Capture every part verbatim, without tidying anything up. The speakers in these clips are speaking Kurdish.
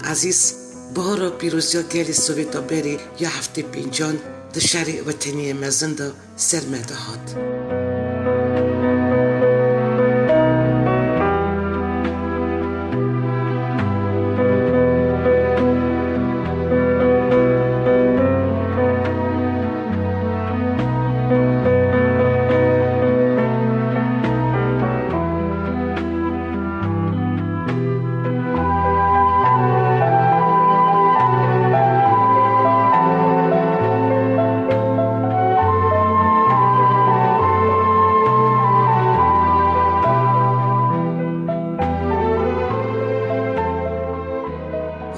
Ezîz, bihara pîroziya gelê Sovêta berê ya heftê pêncan di şerê weteniyê mezin de ser me de hat.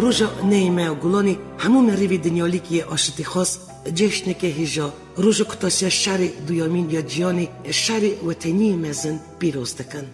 Roja neyê me ya Gulanê hemû merivê dinyalîkî yê aşitîxwaz cêşneke hêja, roja kutasiya şerê duyemîn ya cîhanê, şerê weteniyê mezin pîroz dikin.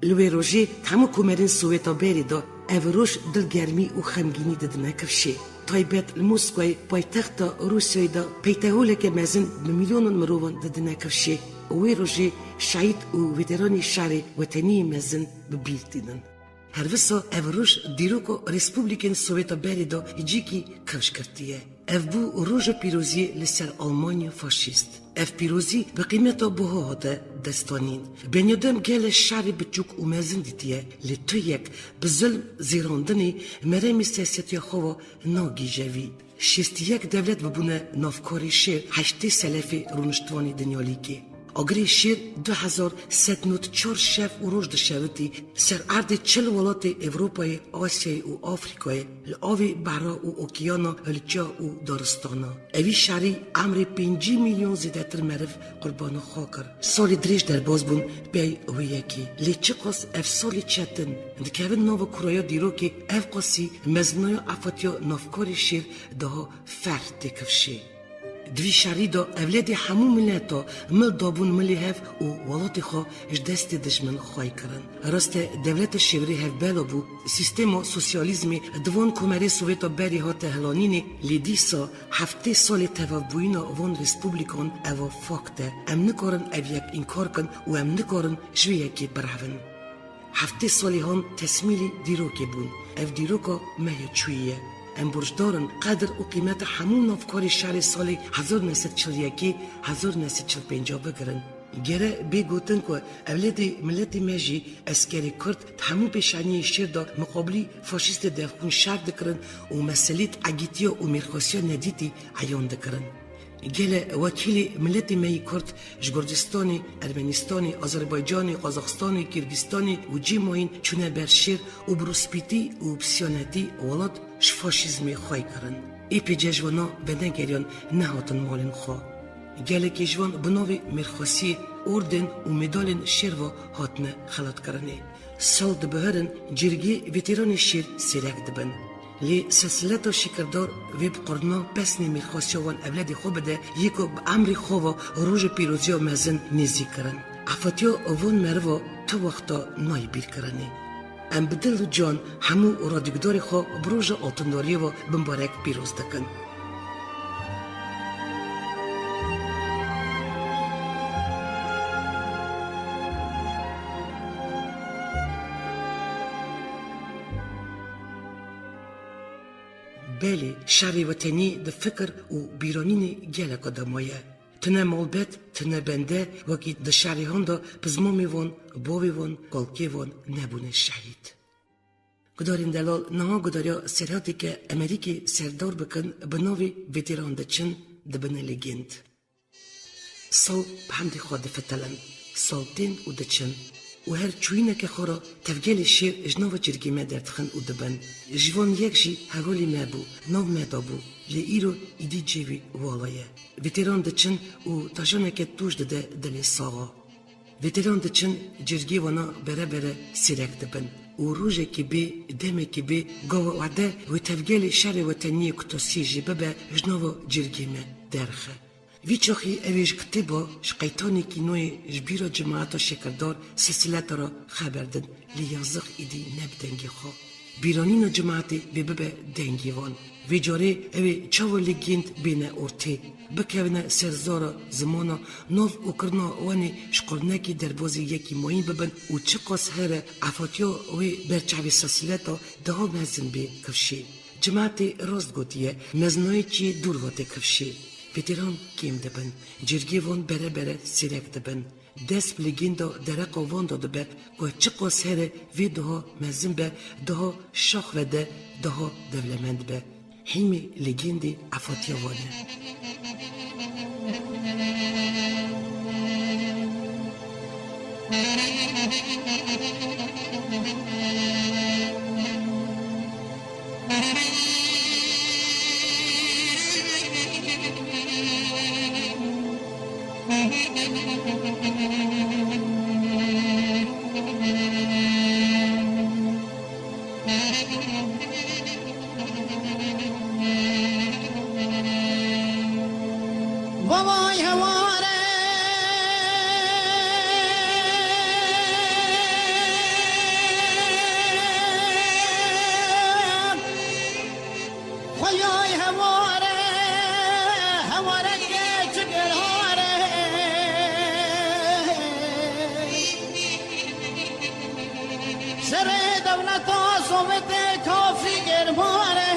Li wê rojê di hemû komelên Sowêta berê de ev roj dilgermî û xemgînî didine kifşê. Taybet li Moskwayê, paytexta Rûsyayê de peyteholeke mezin bi milyonan mirovan didine kifşê. Wê rojê şehîd û veteranê şerê weteniyê mezin bi bîr tînin. Her wisa ev roj dîroka Respublikên Sowêta berê de cîkî kifş girtiye. Ev bû roja pîroziyê li ser Almanya faşîst. Ev pîrozî bi qîmeta buha hate destanîn. Benyadem gelek şerê biçûk û mezin dîtiye, lê tu yek bi zilm, zêrandinê, meremê siyasetiya xwe ve nagihîje vî. Şêstî yek dewlet bibûne navkarê şêr, heştê selefê rûniştvanê dinyalîkê. Agirê şêr du hezar sed nod çar şev û roj dişewitî ser erdê çil welatê Ewropayê, Asyayê û Afrîkayê, li avê behra û okeyana, li çiya û daristana. Evî şerî emrê pêncî milyon zêdetir meriv qurbana xwe kir. Salê dirêj derbas bûn pey wê yekê. Lê çiqas ev salê çetin dikevin nava kuraya dîrokê, ev qasî mezinaya efatiya navkarê şêr daha ferh tê kifşê. Di vî şerî de ewlêdê hemû mileta mil dabûn milê hev û welatê xwe ji destê dijmin xway kirin. Rast e, dewleta şêwirê hevbela bû, sîstema sosyalîzmê di van komelê Sovêta berê hate hilanînê, lê dîsa heftê salê tevabûyîna van respublikan eva fakt e. Em nikarin ev yek înkar kin û em nikarin ji vê yekê birevin. Heftê salî han tesmîlî dîrokê bûn. Ev dîroka me ya çûyî ye. Em borcdar in qedir û qîmeta hemû navkarê şerê salê hezar neh sed çil yekê, hezar neh sed çil pênca bigirin. Gere bê gotin ku ewlêdê miletê me jî, eskerê Kurd, di hemû pêşaniyê şêr de miqabilî faşîstê devxwîn şer dikirin û meselê di egîtiya û mêrxasiya nedîtî eyan dikirin. Gelek wekîlê miletê me yî Kurd ji Kurdistanê, Ermenistanê, Azerbaycanê, Qazaxistanê, Kîrgistanê û cî mayîn çûne ber şêr û bi rûspîtî û bi siyanetî welat ji faşîzmê xway kirin. Êpêce ji wana venegeriyan nehatin malên xwe. Gelekê ji wan bi navê mêrxasiyê, orden û medalên şêr ve hatine xelatkirinê. Sal dibihirin cîrgê veteranê şêr sêrek dibin. Lê silsileta şêkirdar vê bi qurna pesnê mêrxasiya wan ewlêdê xwe bide, yê ku bi emrê xwe ve roja pîroziya mezin nêzîk kirin. Efatiya van meriva tu wexta nayê bîrkirinê. Em bi dil û can, hemû radyogudarê xwe bi roja altûndariyê ve bimbarek pîroz dikin. Belê, şerê wetenî di fikir û bîranînê geleka de maye. Tune malbet, tune bende, wekî di şerê han de pizmamê van, bavê van, kalkê van nebûne şehîd. Gudarên delal, niha gudariya serhatê ke Emerîkê serdar bikin, bi navê Veteran diçin, dibine li gund. Sal bi hemdê xwe difitilin. Sal tên û diçin. Û her çûyîneke xwe re tevgelê şêr ji nava cîrgê me derdixin û dibin. Ji van yek jî hevalê me bû, nav me de bû. Lê îro îdî cihê wî wala ye. Veteran diçin û tajaneke tûj dide dilê saxa. Veteran diçin, cîrgê wana bere bere sêrek dibin. Û rojekê bê, demekê bê, gava wede wê tevgelê şerê weteniyê kutasiyê jî bibe ji nava cîrgê me derxe. Vî çaxî ew ê ji kitêba, ji qeytanekî nû yê ji bîra cemaeta şêkirdar, silsileta re xeber din, lê yazix îdî ne bi dengê xwe. Bîranîna cimatê bê bibe dengê wan. Vê carê ew ê çawa ligînd bêne ortê, bikevine ser zara zimana nav û kirina wan ê ji qurinekî derbazî yekî mayîn bibin û çiqas here efatiya wê berçavê sesileta daha mezin bê kifşê. Cimatê rast gotiye, mezinayî çiyê dûr vatê kifşê. Vêtêran kêm dibin, cîrgê wan bere bere sêrek dibin. Dest bi ligînda dereqa wan de dibe ku çiqas here vê daha mezin be, daha şax vede, daha dewlemend be. Hîmê ligîndê efatiya wan e. Bavay heware. Xweyay heware, heware ke çi gerhare. Şerê dewleta Sovyetê kafî germare.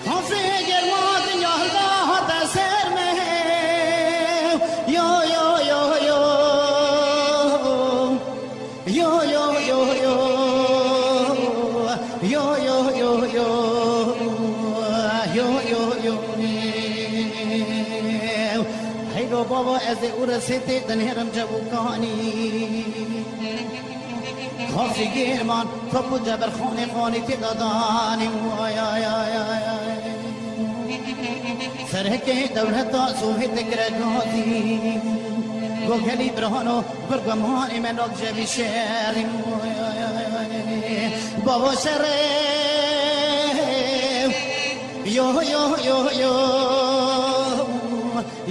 Kafê germa dinya hilda hate ser me. Yo, yo, yo, yo. Yo, yo, yo, yo. Yo, yo, yo, yo. Yo, yo, yo. Heylo baba, ez ê û resê tê dinêrim cebûkanî. Xafî Gêrman, top û cebirxanê xanî tê de danî. Ay, ay, ay, ay, ay. Serhekê dewleta Sovyetê kire gazî. Gogelî birhano, bir gumanê me nak jevî şerî. Ay, ay, ay, ay. Bavo şerê. Yo, yo, yo, yo.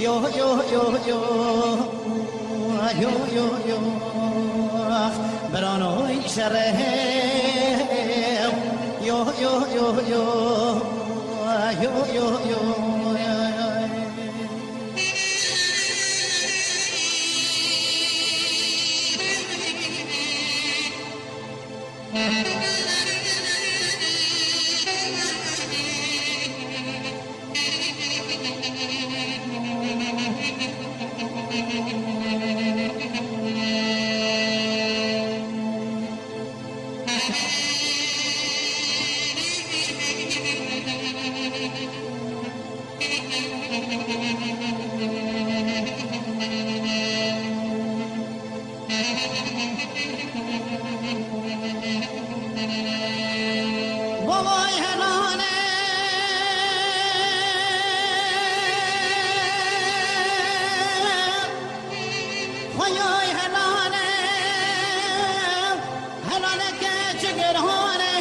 Yo, yo, yo, yo. Yo, yo, yo. Birano şerê. Yo, yo, yo, yo. Yo, yo, yo. Bavay helal e, xweyay helal e, helal e ke çi gerhane.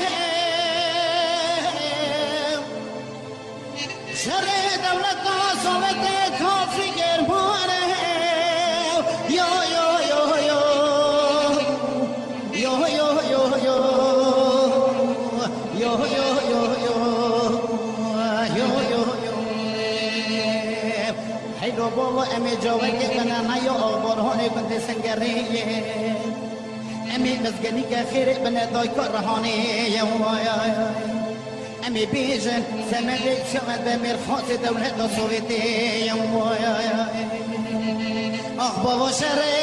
Şerê dewleta Sovyetê kafî germane. Yo, yo, yo, yo. Yo, yo, yo, yo. Yo, yo, yo, yo. Yo, yo, yo. Heylo baba, em ê cawekê bine, ne yo, Axborhanê gundê Sengerê ye. Em ê mizgenîke xêrê bine dayka Rihanê ye. Em ê bêjin, semedê Îslamê be mêrxasê dewleta Sovyetê ye. Ax bava şerê.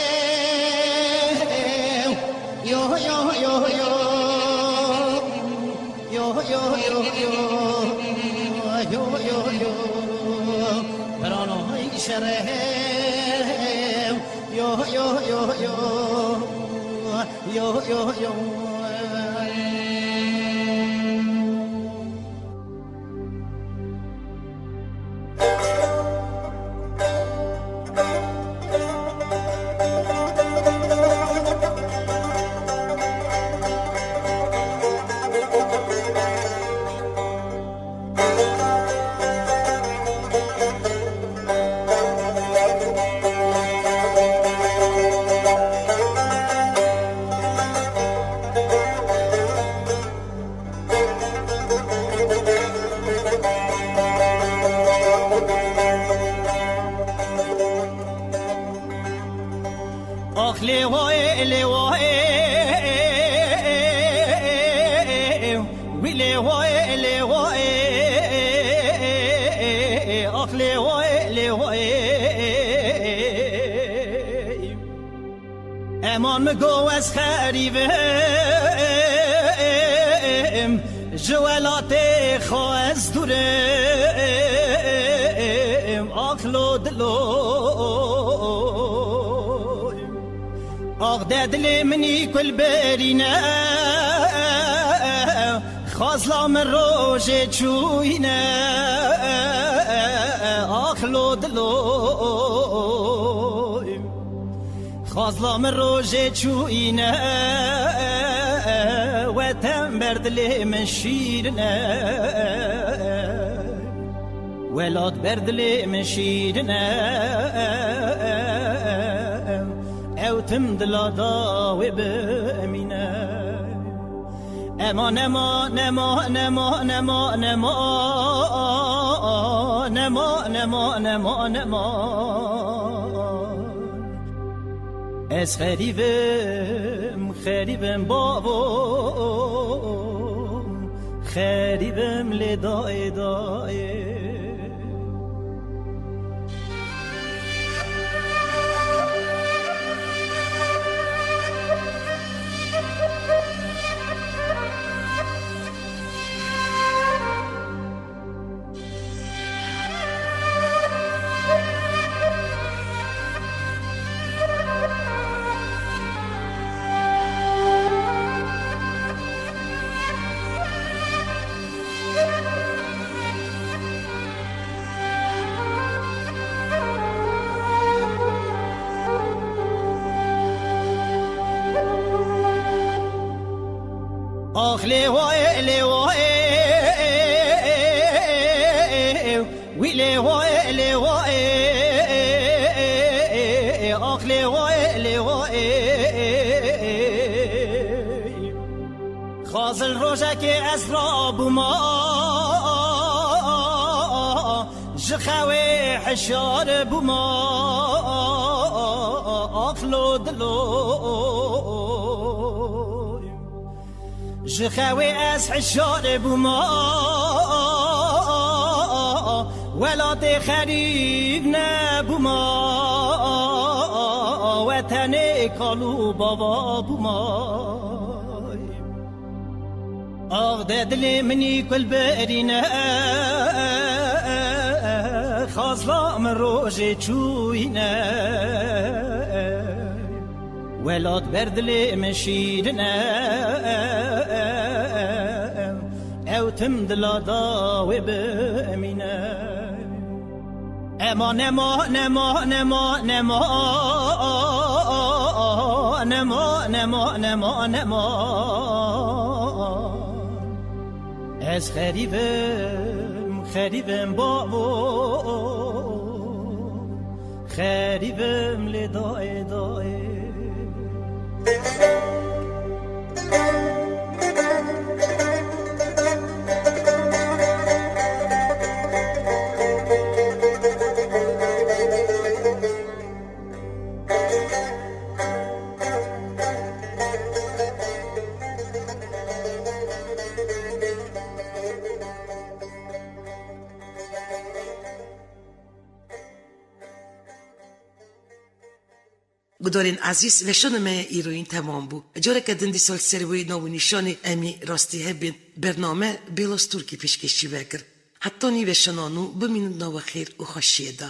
Yo, yo, yo, yo. Yo, yo, yo, yo. Yo, yo, yo. Pirano hey şerê. Yo, yo, yo, yo. Yo, yo, yo. Go ez xerîb im, ji welatê xwe ez dûr im, ax lo dilo. Ax de dilê min î kul birîne, xazla min rojê çûyîne, ax lo dilo. Xazla min rojê çûyîne, weten ber dilê min şîrine. Welat ber dilê min şîrine, ew tim dila da wê bimîne. Ema nema, nema, nema, nema, nema. Nema, nema, nema, nema. Ez xerîb im, xerîb im bavo, xerîb im lê dayê, dayê. Ax lê wayê, lê wayê, wî lê wayê, lê wayê, ax lê wayê, lê wayê. Xazil rojekê ez rabûma, ji xewê hişyar bûma, ax lo dilo. Ji xewê ez hişyar bûma, welatê xerîb nebûma, wetenê kal û bava bûma. Ax de dilê min î kul birîne, xazla min rojê çûyîne. Welat ber dilê min şîrine, ew tim dila da wê bimîne. Ema nema, nema, nema, nema. Nema, nema, nema, nema. Ez xerîb im, xerîb im bavo, xerîb im lê dayê, dayê. Gudarên ezîz, weşana me ya îroyîn temam bû. Careke din dîsa li ser wê nav û nîşanê em ê rastî hev bên. Bername Bêla Stûrkî pêşkêşî we kir. Heta nî weşana nû bimînin di nava xêr û xweşiyê de.